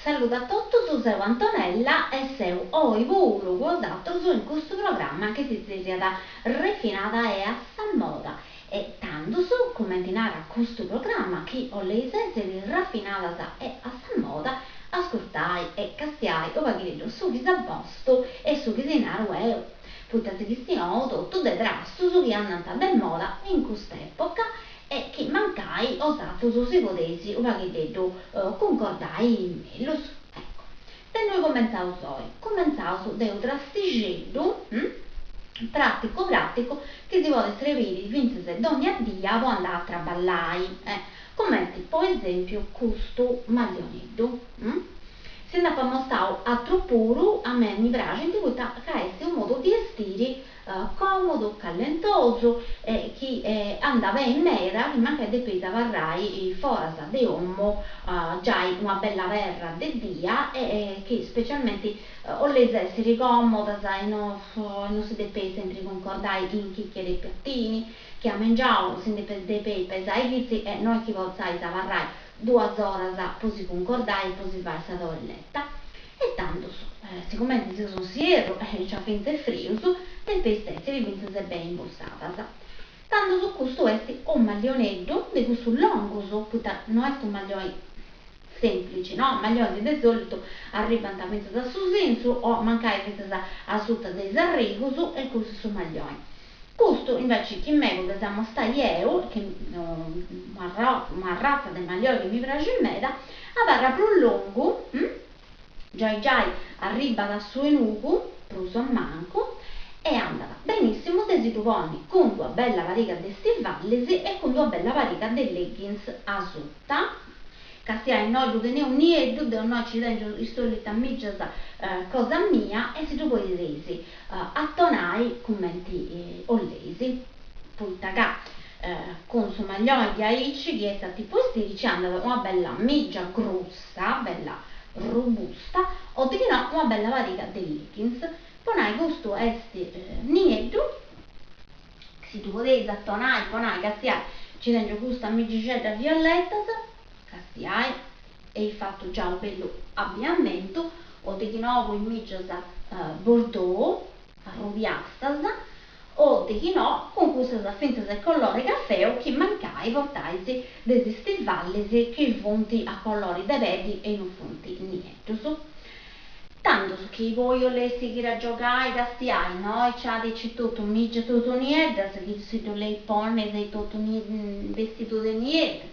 Saludu a totus, seu Antonella e seu oi puru cun bosatrus in custu programma chi si zerriat Refinada e a sa moda. E tandus, cumenti narat custu programma chi 'oleis essiri rafinadas e a sa moda, ascurtai e castiai u' paghededdu su chi s'amostu e su chi si naru 'eu, poita si chistionu totu de trastus chi andant de moda in cust'epoca e chi mancai 'osatrus si podeis u' paghededdu cuncordai mellus. Ecco. De innui cumentzaus oi? Cumentzaus de unu trastixeddu praticu praticu chi si podit srebiri fintzas dònnia dia po andai a traballai, cumenti po esempiu custu mallioneddu. Si nd'apu amostau atru puru, a mei mi praxint poita ca est unu modu de 'estiri còmodu, callentosu e chi andat beni meda chi mancai depeis abarrai foras de 'omu giai una bella perra de dia e chi specialmenti 'oleis essiri còmodas e no no si depeis sempri cuncordai in chiccheri e piattini, chi a mengianu si ndi depeis pesai chitzi e no est chi potzais abarrai duas oras po si cuncordai e po si fai sa toeletta. E tandus, sigumenti seus in s'ierru e nc'at fintzas frius, depeis essiri fintzas beni imbussadas. Tandus custu est unu mallioneddu de cussus longus, poita no est unu mallioni semplici, no, mallionis de solitu arribant fintzas a su sintzu o mancai fintzas asuta de is arrigus e custu est su mallioni. Custu inveci chi megu de s'amostai 'eu, chi un'arratza de mallioni chi mi praxit meda, abarrat prus longu, giai giai arribbat a su 'enugu, prus o mancu, e andat benissimu de si ddu ponni cun d'una bella pariga de stivallis e cun d'una bella pariga de leggings asuta. Castiai innoi ddu teneus nieddu, deu innoi ci tengiu is solitas mìgias cosa mia e si ddu podeis atonai cumenti 'oleis, poita ca cun su maglioni diaici chi est a tipu 'estiri ci andat una bella mìgia grussa, bella robusta, o dichinò una bella pariga de leggings, po nai custu est nieddu, si ddu podeis atonai po nai, castiai, nci tengiu custas migixeddas violetas, castiai, eis fatu già unu bellu abbiamentu, o dichinò cun is mìgias bordeaux, arrubiastas, o dichinò cun cussas fintzas de colori cafeu chi mancai portais de is stivallis chi funt a colori de peddi e no funt nieddus. Tandus chi poi 'oleis sighiri a giogai, castiai, innoi nc'at aici totu mìgias totu nieddas chi si ddu 'oleis ponni seis totu bestidu de nieddu.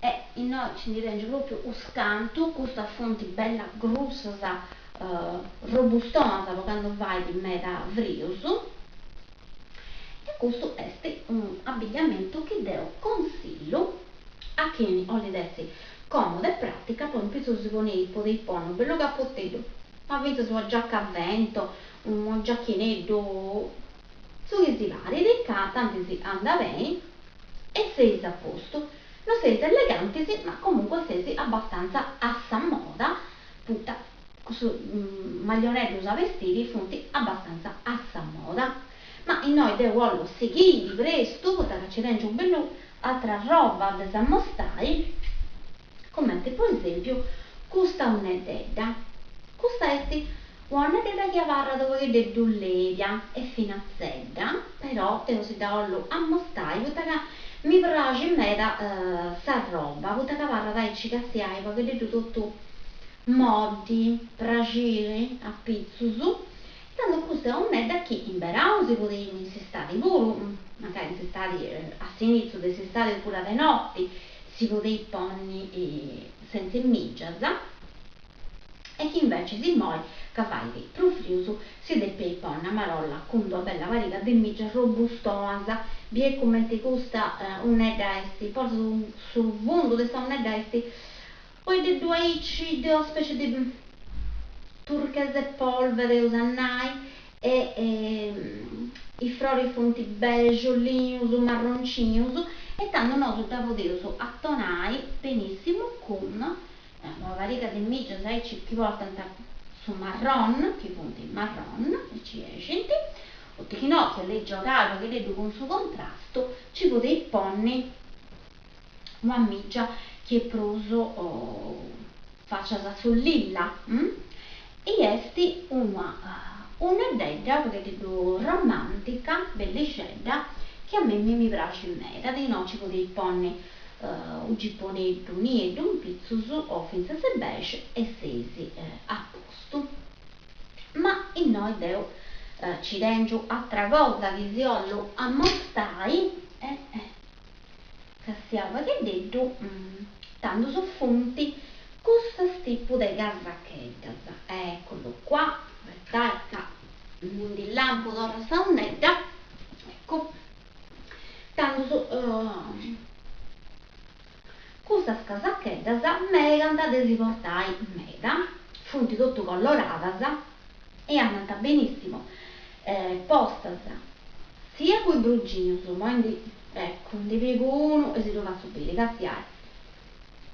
E innoi nci ndi tengiu propriu us cantu, custas funt bellas grussas, robustonas po candu fait meda frius. E custu est unu abbigliamentu chi deu consillu a chini 'olit essi comoda e pratica, poi in pitzus si ponit, podeis ponni unu bellu capoteddu, ma fintzas una giacca a vento, unu giacchineddu, su chi si parit, ca tantis andat beni e seis a postu. No seis elegantis, ma comunque seis abbastanza a sa moda, poita cussus maglioneddus a bestiri funt abbastanza a sa moda. Ma innoi deu 'ollu sighiri prestu, poita ca nci tengiu bellu atra roba de s'ammostai, cumenti po esempiu custa 'unneddedda. Custa est una 'unneddedda chi abarrat u' pagheddeddu lebia e finatzedda, però deu si dda 'ollu ammostai poita ca mi praxit meda sa roba, poita ca abarrat aici castiai u' pagheddeddu totu moddi, praxili apitzus Tando custa est 'unnedda chi in beranu si podit, in s'istadi puru, mancai in s'istadi a s'initzu de s'istadi opuru a de noti, si podit ponni sentza 'e mìgias, e chi invecis immoi ca fait prus frius si depit ponni a marolla cun d'una bella pariga de mìgias robustonas, biei cumenti custa 'unnedda est, fortzis su fundu de sa 'unnedda est u' pagheddu aici de una specie de turchese polvere eus a nai e is froris funt begiollinus marroncinus e tando nosu dda podeus atonai benissimu cun una pariga de mìgias aici chi portant su marron, chi funt marron e ci 'exint, o dichinò chi 'oleis giogai u' pagheddeddu cun su contrastu ci podeis ponni una mìgia chi est prus. Facias a su lilla, e est una 'unneddedda unu paghededdu romantica, bellixedda, chi a mei mi praxit meda, de no ci podeis ponni u' giponeddu nieddu in pitzus o fintzas beige e seis a postu. Ma innoi deu ci tengiu atra cosa chi si 'ollu ammostai e Castiau u' pagheddeddu, tandus funt custas tipu de casacheddas, ecculu qua, abetai ca mi ndi lampu torra sa 'unnedda, eccu, tandus custas casacheddas megant de si portai meda, funt totu coloradas e andant benissimu postas sia cun is bruginus, imoi ndi Eccu, ndi pigu unu e si ddu fatzu biri, castiai.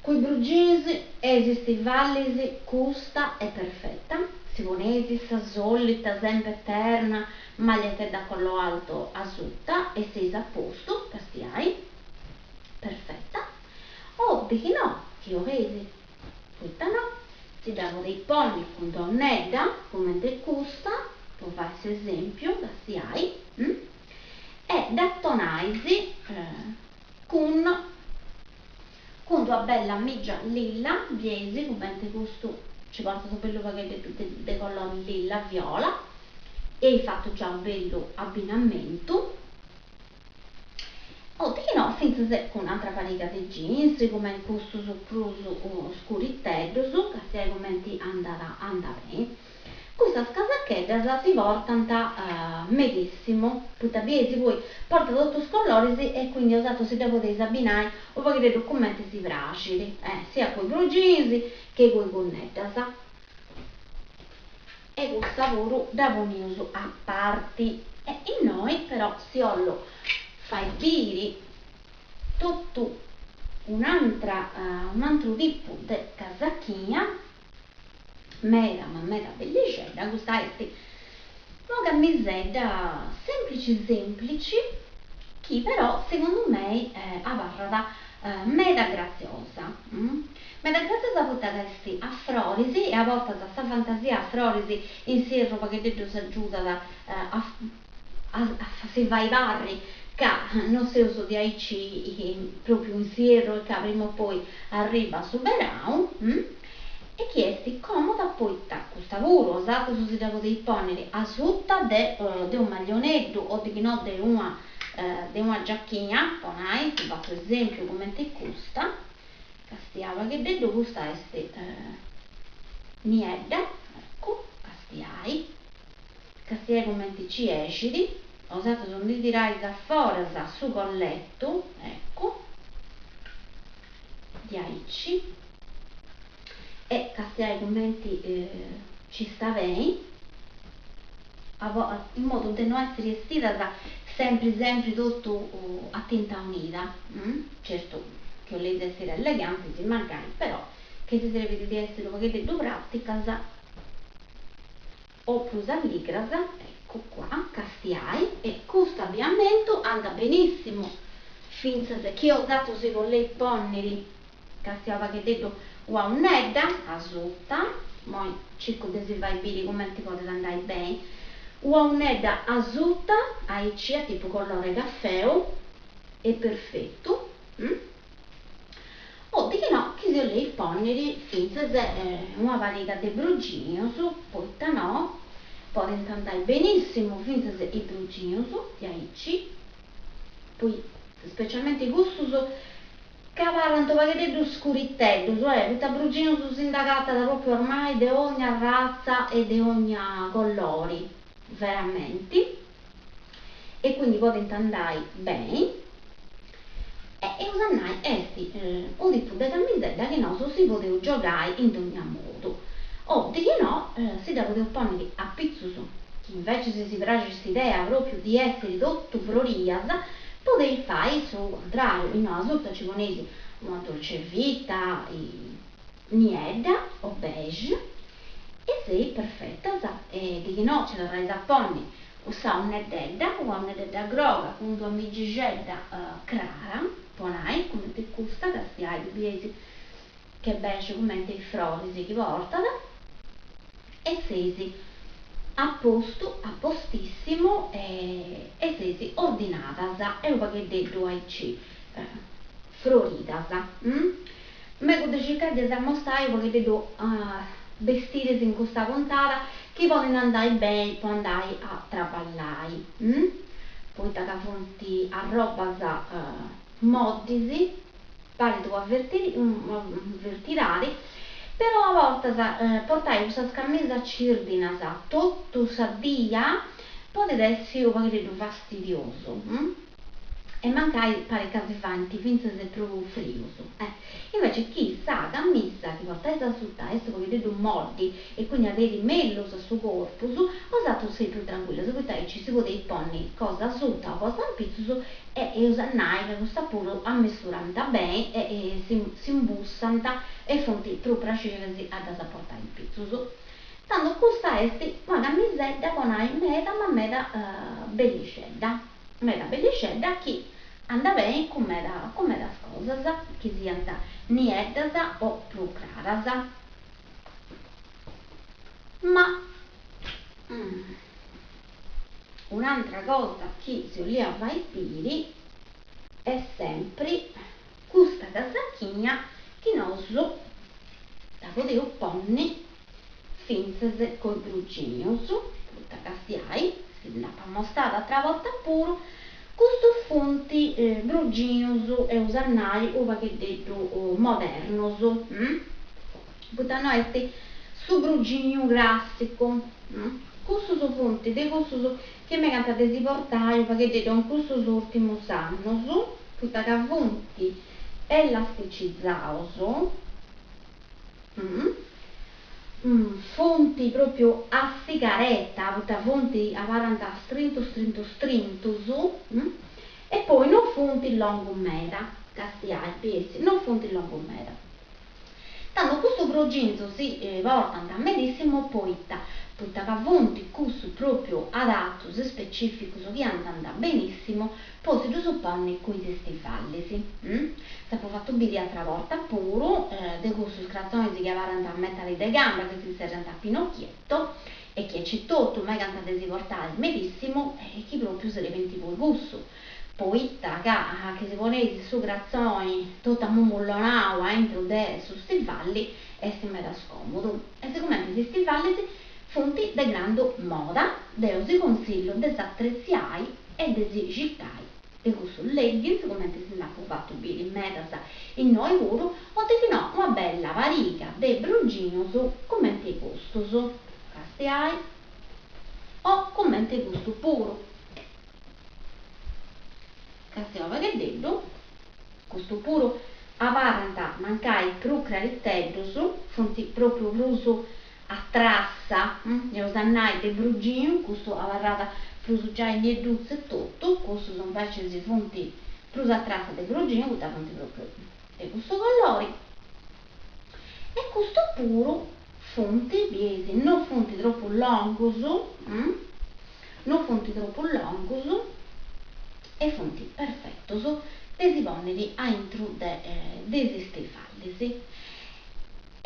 Cun is blue jeans e is stivallis custa est perfetta, si poneis sa solita sempre eterna magliettedda a collo alto asuta e seis a postu, castiai, perfetta, o de chi no, chi 'oleis, poita no, si dda podeis ponni cun d'una 'unnedda, cumenti custa, po fai s'esempiu, castiai e dd'atonais cun cun d'una bella mìgia lilla, bieis cumenti custu ci portat unu bellu paghededdu de colori lilla, viola, e eis fatu già unu bellu abbinamentu, o de chi no fintzas cun atra pariga de jeans, cumenti custus prus scuriteddus, castiai cumenti andat andat beni Custas casacheddas si portant medissimu, poita bieis poi portat totus is coloris e quindi 'osatrus si dda podeis abbinai u' paghededdu cumenti si praxit, siat cun is blue jeans che cun is gunneddas. E custa puru dda ponius a parti. E innoi però si 'ollu fai biri totu un'antra un'antru tipu de casachina Meda ma meda bellixedda, custa est una camisedda semplici semplici chi però segundu mei abarrat meda gratziosa, meda gratziosa poita ca est a froris e a bortas sa fantasia a froris in s'ierru u' pagheddeddu s'agiudat a a si fai parri ca no seus diaici propriu in s'ierru e ca prima o poi arribat su beranu, e chi est comoda poita custa puru 'osatrus si dda podeis ponniri asuta de de unu maglioneddu o de chi no de una de una giachina, po nai, si fatzu esempiu cumenti custa, castiau u' pagheddeddu, custa est niedda, eccu, castiai Castiai cumenti ci 'essit, 'osatrus ndi tirais a foras su colletu, eccu, diaici, e castiai cumenti ci sta beni, in modu de no essiri 'estidas sempri sempri totu a tinta unida, certu chi 'oleis essiri elegantis mancai, però chi si srebit di essiri u' pagheddeddu praticas o prus alligras, eccu qua, castiai, e custu abbinamentu andat benissimu, fintzas chi 'osatrus si bolleis ponniri, castiau u' pagheddeddu una 'unnedda asuta, imoi circu de si fai biri cumenti podit andai beni, una 'unnedda asuta, aici a tipu color'e cafeu, est perfetu O de chi no, chi si 'oleis pònniri fintzas una pariga de bruginus, poita no, podint andai benissimu fintzas is bruginus, diaici, poi specialmenti cussus ca abarrant u' paghededdu scuriteddus, eh, poita bruginus si nd'agatat propriu ormai de ogna arratza e de ogna colori, veramenti, e quindi podint andai beni E eus a nai est unu tipu de camisedda chi nosu si podeus giogai in dogna modu, o de chi no si dda podeus ponniri a pitzus, chi invecis si praxit s'idea propriu di essiri totu frorias, podeis fai su contrariu, innoi asuta ci poneis una dolce vita niedda o beige e seis perfetas, e de chi no ci torrais a ponni Sa 'unneddedda, una 'unneddedda groga cun d'una migixedda crara, po nai, cumenti custa, castiai, ddu bieis. che beige cumenti is froris chi portat e seis a postu, a postissimu e seis ordinadas e unu pagheddeddu aici froridas. Megu de circai de s'amostai unu pagheddeddu bestiris in custa puntada chi podint andai beni po andai a traballai, poita ca funt arrobas moddis, parit una bertidadi, però a bortas portai cussas camisas cirdinas totu sa dia podit essi unu pagheddeddu fastidiosu e mancai parit ca si faint fintzas prus frius. Invece chi sa camisa chi portais asuta est unu pagheddeddu moddi e quindi aderit mellus a su corpus, bosatrus seis prus trancuillas poita aici si podeis ponni cosa asuta o cosa in pitzus e eus a nai ca custa puru ammesturant beni e s'imbussant e funt prus praxeris a ddas portai in pitzus. Tando custa est una camisedda po nai meda ma meda bellixedda, meda bellixedda chi andat beni cun meda cun medas cosas chi siant nieddas o prus craras. Ma Un'antra cosa chi si 'ollia fai biri est sempri custa casachina chi nosu dda podeus ponni fintzas cun is bruginius, poita castiai, si nd'apu amostada atra borta puru, custus funt bruginius, eus a nai, unu pagheddeddu modernus, poita no est su bruginiu classicu Cussus funt de cussus chi megant de si portai unu pagheddeddu in custus urtimus annus, poita ca funt elasticizaus, funt propriu a sigareta, poita funt, abarrant strintus strintus strintus, e poi no funt longus meda, castiai, bieis, no funt longus meda. Tando custus brugins si portant medissimu poita? Poita ca funt cussus propriu adatus e specificus chi andant benissimu po si ddus ponni cun is stivallis. S'apu fatu biri atra borta puru de cussus cratzonis chi abarrant a metadi de gamba chi si zerriant pinocchietto e chi aici totu megant de si portai medissimu e chi propriu srebint po cussu. Poita ca chi si poneis su cratzoni totu amumullonau aintru de su stivalli est meda scomudu. E sigumenti is stivallis funt de grandu moda, deu si consillu de s'atretziai e de si circai de cussus leggings, cumenti si nd'apu fatu biri medas innoi puru, o de chi no una bella pariga de bruginus cumenti custus, castiai, o cumenti custu puru. Castia unu pagheddeddu, custu puru abarrant mancai prus crariteddus, funt propriu prus a trassa, eus a nai de bruginu, custu abarrat prus giai nieddutzu e totu, custus invecis funt prus a trassa de bruginu poita funt propriu de custu colori. E custu puru funt, bieis, no funt tropu longus, no funt tropu longus e funt perfetus de si ponniri aintru de de is stivallis.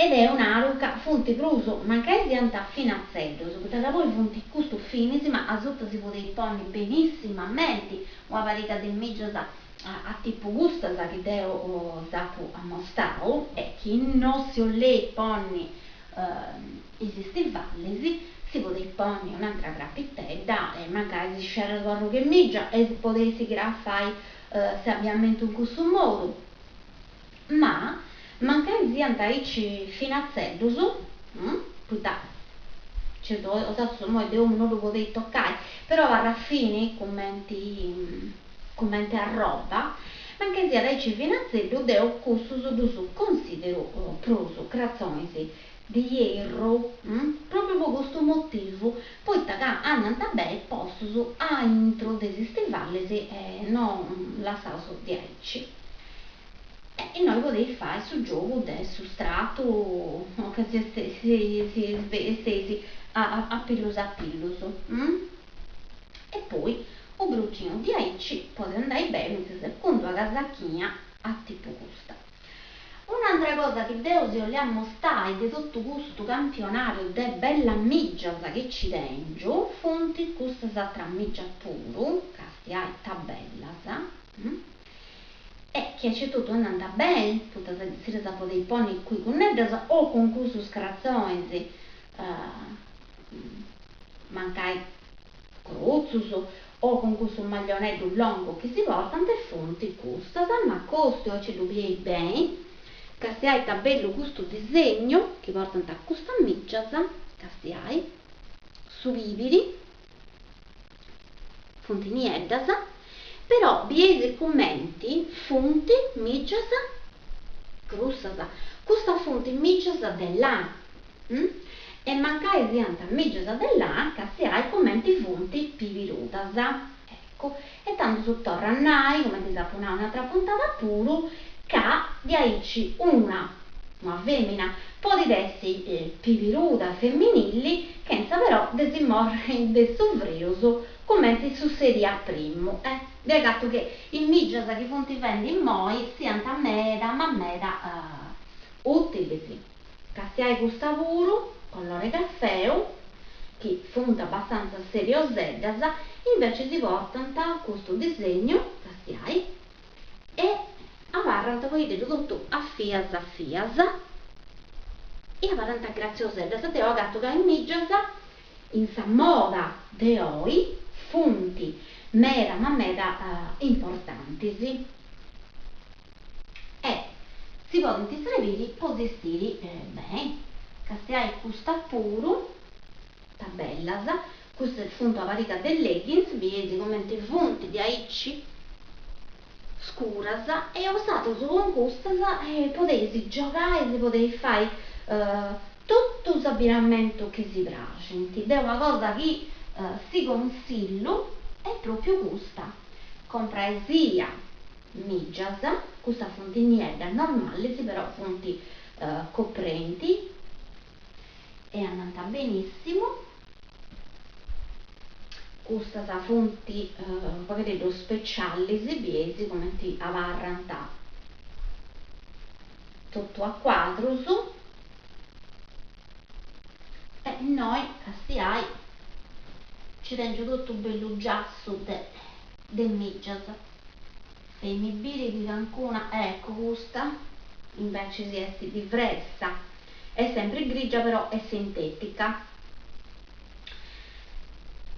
E deu naru ca funt prus, mancai siant finatzeddus, poita ca poi funt custus finis ma asuta si podit ponni benissimamenti una pariga de mìgias a tipu custas chi deu s'apu ammostau e chi no si 'olleis ponni is stivallis, si podeis ponni un'antra crapitedda e mancai si scerrat u' arrogh'e mìgia e podeis sighiri a fai s'abbiamentu in cussu modu, ma mancai siant aici finatzeddus, poita certu 'osatrus immoi deu no ddu podeis tocai, però abarrat fini cumenti cumenti arroba, mancai siat aici finatzeddu deu cussus ddus consideru prus cratzonis de ierru, propriu po custu motivu, poita ca andant beni postus aintru de is stivallis e no lassaus diaici. E innoi podeis fai su giogu de su stratu ca si seis a pillus a pillus. E poi U bruginu diaici podit andai beni fintzas cun d'una casachina a tipu custa. Un'antra cosa chi deu si 'ollia ammostai de totu custu campionariu de bellas mìgias chi ci tèngiu funt custas atras mìgias puru, castiai ita bellas, e chi aici etotu andant beni, poita si ddas podeis ponni cun is gunneddas o cun cussus cratzonis mancai crutzus o cun cussu maglioneddu longu chi si portant e funt custas, ma custu aici ddu bieis beni, castiai ita bellu custu disegnu chi portant custas mìgias, castiai, su pibiri, funt nieddas, però bieis cumenti funt mìgias grussas, custas funt mìgias de lana E mancai siant mìgias de lana, castiai cumenti funt pibirudas. Eccu. E tandus torru a nai, cumenti s'apu nau in atra puntada puru, ca diaici una, una femina, podit essi pibiruda femminilli, chentza però de si morri de su frius, cumenti sussediat primu. Eh, deu agatu chi is mìgias chi funt fendi immoi siant meda ma meda utilis. Castiai custa puru, colore cafeu, chi funt abbastanza serioseddas, invece si portant custu disegnu, castiai, e abarrant poita totu a fias a fias e abarrant grazioseddas, deu agatu ca is mìgias in sa moda de oi funt meda ma meda importantis. E si podint srebiri po si 'estiri beni. Castiai custa puru, ita bellas, custas funt una pariga de leggings, bieis cumenti funt diaici scuras e 'osatrus cun custas podeis giogai, si podeis fai totu s'abbinamentu chi si praxint. Deu una cosa chi si consillu est propriu custa, compraisia mìgias, custas funt nieddas normalis però funt coprenti e andant benissimu, custas funt u' paghededdu specialis, bieis cumenti abarrant totu a cuadrus e innoi castiai nci tengiu totu bellu giassu de de mìgias. Feimi biri chi cancuna, ecco custa invecis est divressa, est sempri grigia però est sintetica.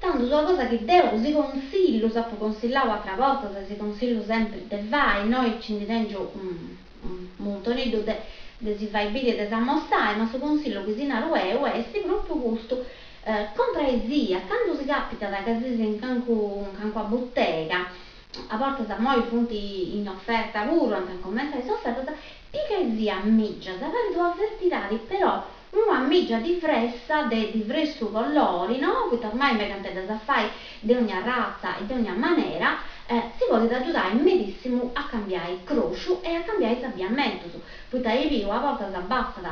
Tandus una cosa chi deu si consillu, s'apu consillau atras bortas e si consillu sempri de fai, innoi ci ndi tengiu unu muntoneddu de de si fai biri e de s'ammostai, ma su consillu chi si naru 'eu est propriu custu, Compraisia, candu si capitat ca seis in cancu in cancuna butega, a bortas immoi funt in oferta puru, ant a incumentzai is ofertas, pigaisia mìgias, parit una avvertidadi però una mìgia divressa de divressu colori, no, poita ormai megant a ddas a fai de ogna ratza e de ogna manera, si podit agiudai medissimu a cambiai croxu e a cambiai is abiamentus, poita eis biu a bortas bastat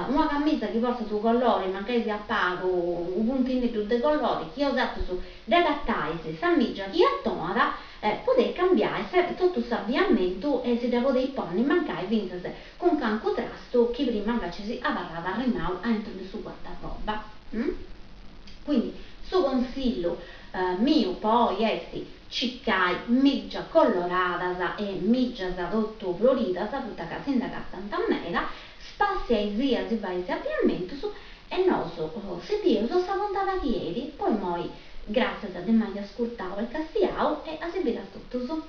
Una camisa chi portat unu colori, mancai siat pagu, unu puntineddu de colori, chi 'osatrus dd'agatais sa mìgia chi atonat, podeis cambiai totu s'abiamentu e si dda podeis ponni mancai fintzas cun cancu trastu chi prima invecis abarrat arrimau aintru de su guardarroba. Quindi su consillu miu po oi est circai mìgias coloradas e mìgias totu froridas, poita ca si nd'agatant meda, Spassiaisia si fai is abiamentus e nosu si bieus a sa puntada chi 'enit, po immoi gràtzias de m'ai ascurtau e castiau e a si biri a totus.